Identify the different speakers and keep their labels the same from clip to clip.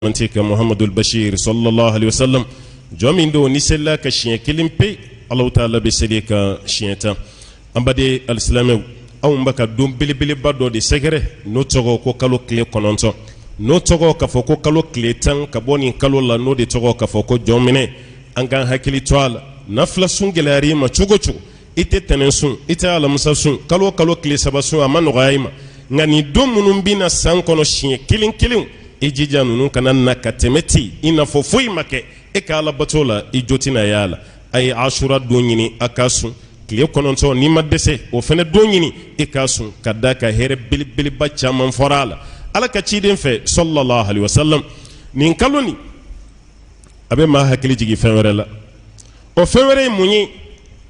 Speaker 1: An ka Muhamadul Bashir sallallahu alaihi wasallam jɔn min don n'i selila a kan siɲɛ kelen pe, Alahu taala bɛ seli i kan siɲɛ 10. An baden alisilamɛw, anw bɛ ka don belebeleba dɔ de sɛgɛrɛ, n'o tɔgɔ ko kalo tile 9, n'o tɔgɔ k'a fɔ ko kalo tile 10 ka bɔ nin kalo la, n'o de tɔgɔ k'a fɔ ko jɔnminɛ. An k'an hakili to a la, nafila sun gɛlɛyara i ma cogo o cogo, i tɛ tɛnɛn sun, i tɛ alamisa sun, kalo o kalo tile saba sun, a ma nɔgɔya i ma. Nka nin don minnu bɛ na san kɔnɔ siɲɛ kelen kelen, i jija ninnu kana na ka tɛmɛ ten i n'a fɔ foyi ma kɛ e ka alabato la, i jo tɛna y'a la. A ye asura don ɲini a ka sun tile 9, n'i ma dɛsɛ o fana don ɲini i ka sun, ka da ka hɛrɛ belebeleba caman fɔra a la Ala ka ciden fɛ sallallahu alaihi wasallam. Nin kalo nin a bɛ maa hakili jigin fɛn wɛrɛ la. O fɛn wɛrɛ ye mun ye?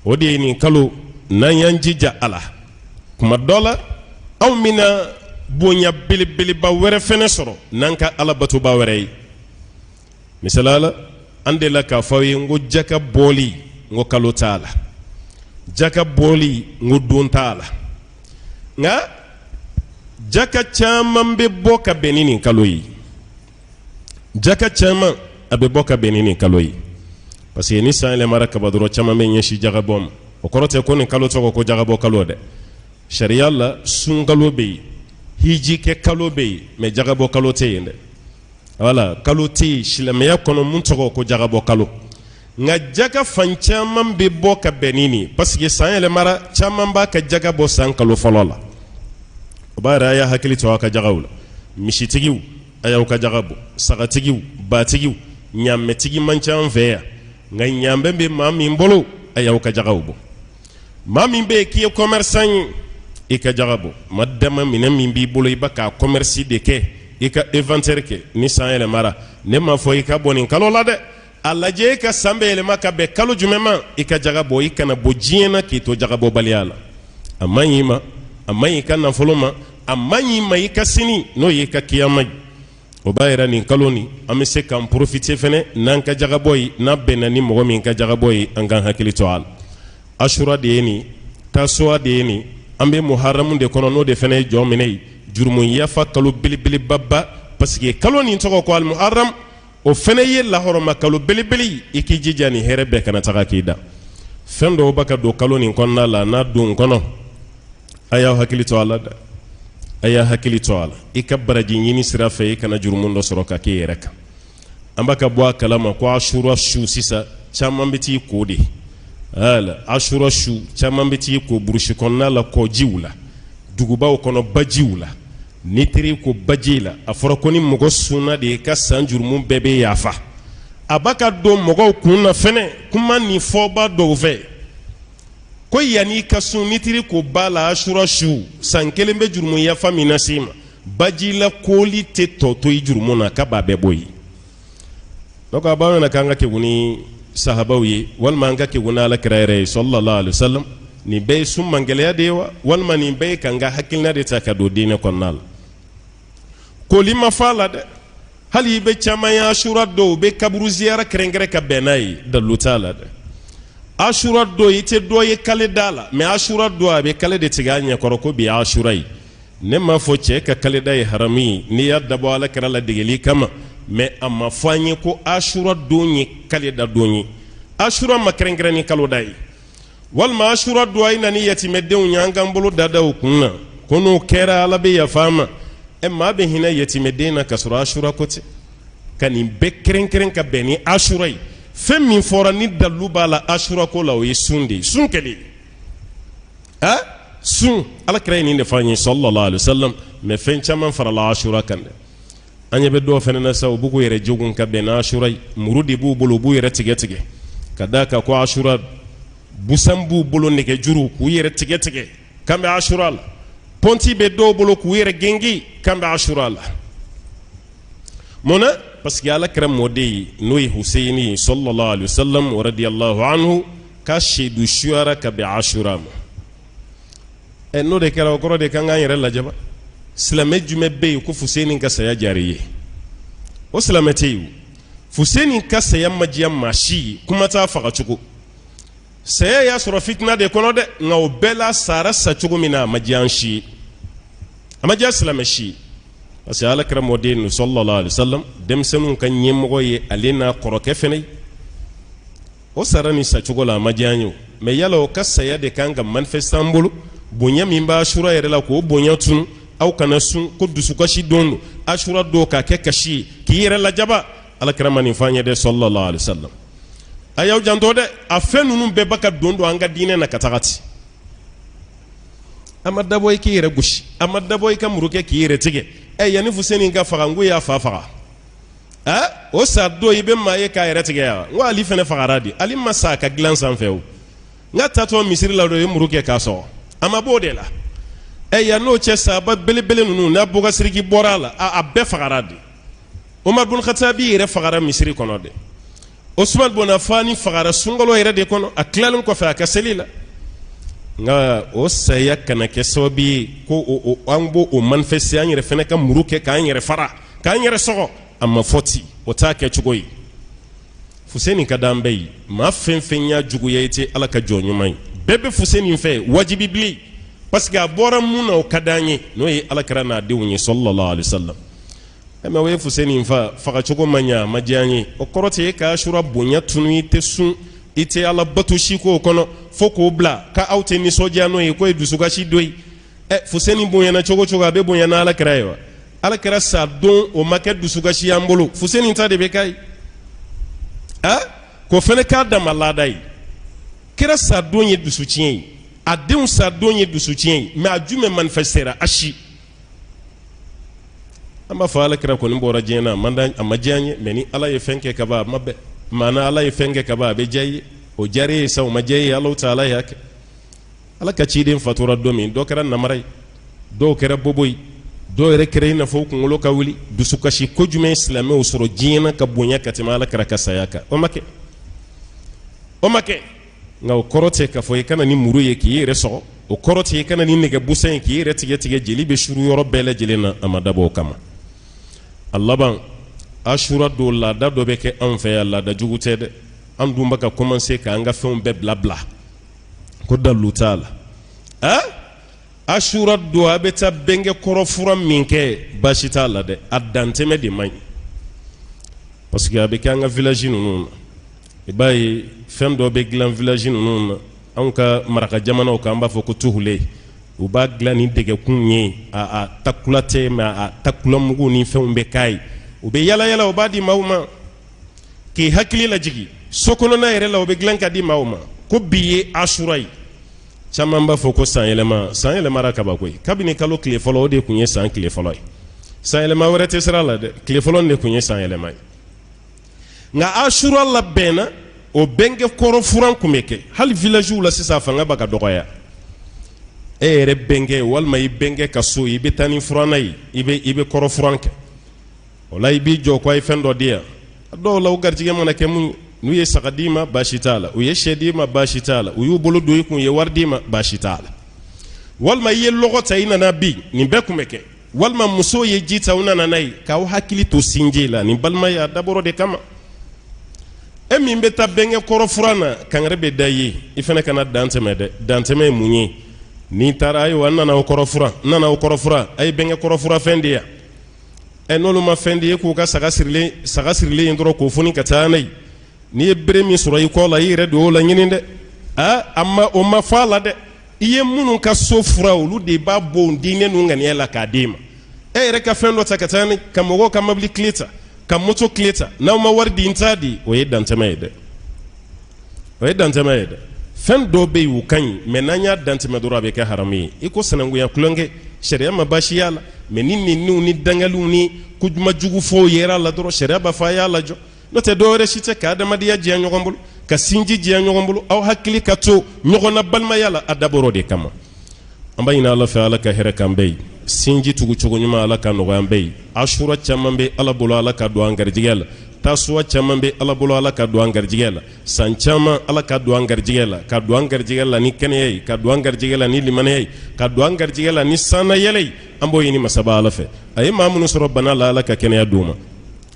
Speaker 1: O de ye nin kalo, n'an y'an jija a la, kuma dɔ la anw bɛna bonya belebeleba wɛrɛ fɛnɛ sɔrɔ n'an ka alabatoba wɛrɛ ye. Misaliya la, an delila k'a fɔ aw ye n ko jaka bɔli, n ko kalo t'a la, jaka bɔli, n ko don t'a la. Nka jaka caman bɛ bɔ ka bɛn ni nin kalo ye. Jaka caman a bɛ bɔ ka bɛn ni nin kalo ye, parce que ni san yɛlɛmara kaba dɔrɔn, caman bɛ ɲɛsin jagabɔ ma. O kɔrɔ tɛ ko nin kalo tɔgɔ ko jagabɔ kalo dɛ. Sariya la, sunkalo bɛ yen, hiji kɛ kalo bɛ yen, mais jagabɔ kalo tɛ yen dɛ. Wala kalo tɛ yen silamɛya kɔnɔ mun tɔgɔ ko jagabɔ kalo. Nka jaka fan caman bɛ bɔ ka bɛn ni nin, parce que san yɛlɛmara, caman b'a ka jaga bɔ san kalo fɔlɔ la. O b'a yɛrɛ, a y'a hakili to aw ka jagaw la. Misitigiw, a y'aw ka jaga bɔ. Sagatigiw, batigiw, ɲaamɛtigi man ca an fɛ yan, nka ɲaamɛ bɛ maa min bolo, a y'aw ka jagaw bɔ. Maa min bɛ yen k'i ye commerçant ye, i ka jaga bɔ. Ma dama minɛn min b'i bolo, i bɛ ka commerce de kɛ, i ka inventaire kɛ. Ni san yɛlɛmara, ne m'a fɔ i ka bɔ nin kalo la dɛ. A lajɛ e ka san bɛ yɛlɛma ka bɛn kalo jumɛn ma, i ka jaga bɔ. I kana bɔ diɲɛ na k'i to jagabɔbaliya la. A man ɲi i ma, a man ɲi i ka nafolo ma, a man ɲi i ma i ka sini, n'o y'i ka kiyama ye. O b'a yira nin kalo nin, an bɛ se k'an profiter fɛnɛ n'an ka jagabɔ ye. N'a bɛnna ni mɔgɔ min ka jagabɔ ye, an k'an hakili to a la. Asura de ye nin, tasuwa de ye nin. An bɛ muharamu de kɔnɔ, n'o de fɛnɛ ye jɔn minɛ ye, jurumu yafa kalo belebelebaba, parce que kalo nin tɔgɔ ko alimuharam, o fɛnɛ ye lahɔrɔma kalo belebele. I k'i jija nin hɛrɛ bɛɛ kana taga k'i dan. Fɛn dɔw bɛ ka don kalo nin kɔnɔna la n'a don kɔnɔ, a y'aw hakili to a la dɛ, a y'a hakili to a la. I ka baraji ɲini sira fɛ, i kana jurumu dɔ sɔrɔ ka k'i yɛrɛ kan. An b'a ka bɔ a kalama ko asura su sisan, caman bɛ t'i ko de. Wala asura su, caman bɛ t'i ko burusi kɔnɔna la, kɔjiw la, dugubaw kɔnɔ, bajiw la. N'i taar'i ko baji la, a fɔra ko ni mɔgɔ sunna de, i ka san jurumu bɛɛ bɛ yafa. A b'a ka don mɔgɔw kun na fɛnɛ, kuma nin fɔba dɔw fɛ ko yanni i ka sun, n'i taar'i ko ba la asura su, san kelen bɛ jurumu yafa min na se i ma, baji la koli tɛ tɔ to i jurumu na, k'a b'a bɛɛ bɔ yen. Donc a b'an na k'an ka kekun ni sahabaw ye, walima an ka kekun ni ala kira yɛrɛ ye sallallahu alaihi wasallam. Nin bɛɛ ye sun mangɛlɛya de ye wa, walima nin bɛɛ ye k'an ka hakilina de ta ka don diinɛ kɔnɔna la? Koli ma fɔ a la dɛ. Hali i bɛ caman ye, asura dɔw bɛ kaburu ziyara kɛrɛnkɛrɛn ka bɛn n'a ye, dalilu t'a la dɛ. Asura dɔ, i tɛ dɔ ye kale da la, mais asura dɔ, a bɛ kale de tigɛ a ɲɛkɔrɔ ko bi asura ye. Ne m'a fɔ cɛ ka kaleda ye haramu ye n'i y'a dabɔ ala kira ladegeli kama, mais a ma fɔ an ye ko asura don ye kaleda don ye. Asura ma kɛrɛnkɛrɛn ni kaloda ye. Walima asura don, a ye na ni yatimɛdenw ye, an k'an bolo dada u kun na, ko n'o kɛra ala bɛ yafa an ma. Ɛ, maa bɛ hinɛ yatimɛden na ka sɔrɔ asura ko tɛ, ka nin bɛɛ kɛrɛnkɛrɛn ka bɛn ni asura ye. Fɛn min fɔra ni dalilu b'a la asura ko la, o ye sun de ye, sun kɛlen a sun. Ala kira ye nin de fɔ an ye sallallahu alaihi wasallam. Mais fɛn caman farala asura kan dɛ. An ɲɛ bɛ dɔw fana na sa, u b'u k'u yɛrɛ jogun ka bɛn n'asura ye. Muru de b'u bolo, u b'u yɛrɛ tigɛ tigɛ ka d'a kan ko asura. Busan b'u bolo, nɛgɛjuru, k'u yɛrɛ tigɛ tigɛ k'an bɛ asura la. Pɔnti bɛ dɔw bolo k'u yɛrɛ gengi k'an bɛ asura la. Mun na? Parce que ala kira mɔden ye, n'o ye Huseyini ye sallallahu alaihi wasallam wa radiyallahu anhu, ka seyidu suyara ka bɛn asura ma. Ɛ, n'o de kɛra, o kɔrɔ de k'an k'an yɛrɛ lajɛ. Silamɛ jumɛn bɛ yen ko Fuseni ka saya diyara i ye? O silamɛ tɛ yen. Fuseni ka saya ma diya maa si ye, kuma t'a faga cogo. Saya y'a sɔrɔ fitina de kɔnɔ dɛ, nka o bɛɛ la, sara sa cogo min na, a ma diya an si ye, a ma diya silamɛ si ye. Parce que ala kira mɔden sallallahu alaihi wasallam denmisɛnninw ka ɲɛmɔgɔ ye ale n'a kɔrɔkɛ fɛnɛ ye. O sara nin sacogo la, a ma diya an ye o, mais yala o ka saya de kan ka manifester an bolo? Bonya min b'a asura yɛrɛ la, k'o bonya tunu, aw kana sun ko dusukasi don don, asura don k'a kɛ kasi ye k'i yɛrɛ lajaba. Ala kira ma nin fɔ an ye dɛ, sallallahu alaihi wasallam. A y'aw janto dɛ, a fɛn ninnu bɛɛ ba ka don don an ka diinɛ na ka taga ten. A ma dabɔ i k'i yɛrɛ gosi, a ma dabɔ i ka muru kɛ k'i yɛrɛ tigɛ. Ɛ, yanni Fuseni ka faga, n ko y'a fa faga. Ɛ, o sa don, i bɛ maa ye k'a yɛrɛ tigɛ yan? N ko Ali fɛnɛ fagara di. Ali ma sa a ka dilan sanfɛ o, n ka taatɔ misiri la dɔ ye muru kɛ k'a sɔgɔ, a ma b'o de la. Ɛ, yan n'o cɛ, sahaba belebele ninnu n'a Bubakari Sidiki bɔra a la, a bɛɛ fagara di. Umar bun Khatabi yɛrɛ fagara misiri kɔnɔ de. Osman bun Affani fagara sunkalo yɛrɛ de kɔnɔ, a tilalen kɔfɛ a ka seli la. Nka o saya kana kɛ sababu ye ko an b'o o manifester, an yɛrɛ fɛnɛ ka muru kɛ k'an yɛrɛ fara, k'an yɛrɛ sɔgɔ. A ma fɔ ten, o t'a kɛcogo ye. Fuseni ka d'an bɛɛ ye. Maa fɛn fɛn y'a juguya, i tɛ Ala ka jɔn ɲuman ye. Bɛɛ bɛ Fuseni fɛ wajibi bilen, parce que a bɔra mun na, o ka d'an ye, n'o ye ala kira n'a denw ye, sallallahu alaihi wasallam. Mais o ye Fuseni fa fagacogo ma ɲa, a ma diya an ye. O kɔrɔ tɛ e ka asura bonya tunu, i tɛ sun, i tɛ ala bato si k'o kɔnɔ, fo k'o bila ka aw tɛ nisɔndiya n'o ye, k'o ye dusukasi dɔ ye. Ɛ, Fuseni bonyana cogo cogo, a bɛ bonya n'ala kira ye wa? Ala kira sa don, o ma kɛ dusukasi y'an bolo. Fuseni ta de bɛ k'a ye, a k'o fana k'a dama laada ye. Kira sa don ye dusu tiɲɛ ye, a denw sa don ye dusu tiɲɛ ye, mais a jumɛn manifestera? A si. An b'a fɔ ala kira kɔni bɔra diɲɛ na, a ma diya an ye, mais ni ala ye fɛn kɛ kaban, a ma bɛn. Maana ala ye fɛn kɛ kaban, a bɛ diya i ye. O diyara e ye sa, o ma diya i ye, Ala ta ala y'a kɛ. Ala ka ciden fatura don min, dɔ kɛra namara ye, dɔw kɛra bobo ye, dɔw yɛrɛ kɛra i n'a fɔ u kunkolo ka wuli. Dusukasi ko jumɛn silamɛw sɔrɔ diɲɛ na ka bonya ka tɛmɛ ala kira ka saya kan? O ma kɛ, o ma kɛ. Nka o kɔrɔ tɛ k'a fɔ i kana ni muru ye k'i yɛrɛ sɔgɔ, o kɔrɔ tɛ i kana ni nɛgɛ busan ye k'i yɛrɛ tigɛ tigɛ, jeli bɛ suru yɔrɔ bɛɛ lajɛlen na. A ma dabɔ o kama. A laban, asura don laada dɔ bɛ kɛ anw fɛ yan, laada jugu tɛ dɛ. An dun bɛ ka commencer k'an ka fɛnw bɛɛ bila bila ko dalu t'a la. A asura don, a bɛ taa bɛnkɛ kɔrɔ furan min kɛ, baasi t'a la dɛ, a dantɛmɛ de man ɲi. Parce que a bɛ kɛ an ka village ninnu na, i b'a ye fɛn dɔ bɛ dilan village ninnu na, anw ka maraka jamanaw kan, an b'a fɔ ko tuhule. U b'a dilan ni dɛgɛkun ye, a takula tɛ, mais a takulamugu ni fɛnw bɛ k'a ye. U bɛ yala yala, u b'a di maaw ma k'i hakili lajigin. So kɔnɔna yɛrɛ la, u bɛ dilan ka di maaw ma ko bi ye asura ye. Caman b'a fɔ ko san yɛlɛma. San yɛlɛmara kabako ye. Kabini kalo tile fɔlɔ, o de tun ye san tile fɔlɔ ye. San yɛlɛma wɛrɛ tɛ sira la dɛ, tile fɔlɔ de tun ye san yɛlɛma ye. Nka asura labɛnna, o bɛnkɛ kɔrɔ furan tun bɛ kɛ hali villagew la. Sisan fanga b'a ka dɔgɔya. E yɛrɛ bɛnkɛ walima i bɛnkɛ ka so, i bɛ taa ni furanna ye, i bɛ kɔrɔ furan kɛ. O la, i b'i jɔ ko a ye fɛn dɔ di yan. Dɔw la, u garijɛgɛ mana kɛ mun ye, n'u ye saga d'i ma, baasi t'a la. U ye sɛ d'i ma, baasi t'a la. U y'u bolo don i kun, u ye wari d'i ma, baasi t'a la. Walima i ye lɔgɔ ta, i nana bi, nin bɛɛ tun bɛ kɛ. Walima muso ye ji ta, u nana n'a ye k'aw hakili to sinji la. Nin balimaya, a dabɔrɔ de kama. E min bɛ taa bɛnkɛ kɔrɔ furan na, kangari bɛ da i ye, i fana kana dan tɛmɛ dɛ. Dantɛmɛ ye mun ye? N'i taara, ayiwa, n nana aw kɔrɔ furan, n nana aw kɔrɔ furan, a ye bɛnkɛ kɔrɔ furan fɛn di yan. Ɛ, n'olu ma fɛn di, e k'u ka saga sirilen ye dɔrɔn k'o foni ka taa n'a ye. N'i ye bere min sɔrɔ i kɔ la, i yɛrɛ don o la ɲini dɛ. Aa, a ma o ma fɔ a la dɛ. I ye minnu ka so fura, olu de b'a bɔ diinɛ ninnu ŋaniya la k'a d'e ma. E yɛrɛ ka fɛn dɔ ta ka taa ni ka mɔgɔw ka mobili kile ta, ka moto kile ta, n'aw ma wari di, n t'a di, o ye dantɛmɛ ye dɛ, o ye dantɛmɛ ye dɛ. Fɛn dɔw bɛ yen, u ka ɲi, mais n'an y'a dantɛmɛ dɔrɔn, a bɛ kɛ haramu ye. I ko sinankunya tulonkɛ, sariya ma baasi y'a la, mais ni niniw ni dangaliw ni kojugu jugu fɔw yera a la dɔrɔn, sariya b'a fɔ a y'a lajɔ. N'o tɛ, dɔwɛrɛ si tɛ ka adamadenya diya ɲɔgɔn bolo, ka sinji diya ɲɔgɔn bolo, aw hakili ka to ɲɔgɔn na balimaya la, a dabɔrɔ de kama. An b'a ɲini Ala fɛ, Ala ka hɛrɛ k'an bɛɛ ye. Sinji tugu cogo ɲuman, Ala ka nɔgɔya an bɛɛ ye. Asura caman bɛ Ala bolo, Ala ka don an garijɛgɛ la. Tasuwa caman bɛ Ala bolo, Ala ka don an garijɛgɛ la. San caman, Ala ka don an garijɛgɛ la, ka don an garijɛgɛ la ni kɛnɛya ye, ka don an garijɛgɛ la ni limaniya ye, ka don an garijɛgɛ la ni sannayɛlɛ ye. An b'o ɲini masaba Ala fɛ. A ye maa minnu sɔrɔ bana la, Ala ka kɛnɛya d'u ma.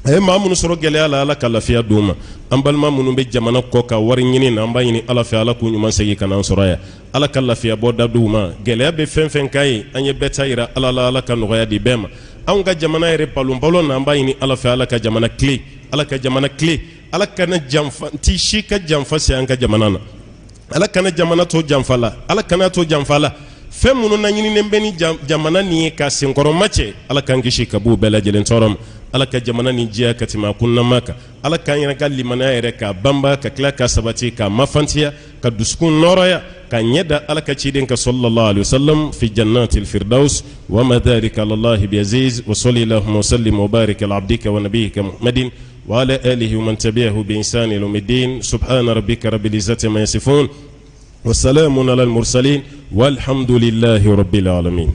Speaker 1: A ye maa minnu sɔrɔ gɛlɛya la, Ala ka lafiya d'u ma. An balima minnu bɛ jamana kɔ ka wari ɲini na, an b'a ɲini Ala fɛ, Ala k'u ɲuman segin ka na an sɔrɔ yan. Ala ka lafiya bɔ da d'u ma. Gɛlɛya bɛ fɛn fɛn kan ye, an ye bɛɛ ta yira Ala la, Ala ka nɔgɔya di bɛɛ ma. Anw ka jamana yɛrɛ balonbalon na, an b'a ɲini Ala fɛ, Ala ka jamana tilen, Ala ka jamana tilen. Ala kana janfanti si ka janfa se an ka jamana na. Ala kana jamana to janfa la, Ala kana to janfa la. Fɛn minnu na ɲininen bɛ ni jamana nin ye ka senkɔrɔma cɛ, Ala k'an kisi ka b'o bɛɛ lajɛlen tɔɔrɔ ma. Ala ka jamana nin jɛya ka tɛmɛ a kunnama kan. Ala k'an yɛrɛ ka limaniya yɛrɛ k'a banba, ka tila ka sabati, k'a mafantiya, ka dusukun nɔrɔya, ka ɲɛ da Ala ka ciden kan sallallahu alaihi wasallam fi jannatil firdaus. Wa ma dhalika ala Allahi bi aziz. Wa salli allahumma wa sallim wa barik ala abdika wa nabiyyika Muhammadin wa ala alihi wa man tabi'ahu bi ihsan ila yawmiddin. Subhana rabbika rabbil izzati ma yasifun wa salamun ala al mursalin walhamdulillahi rabbil alamin.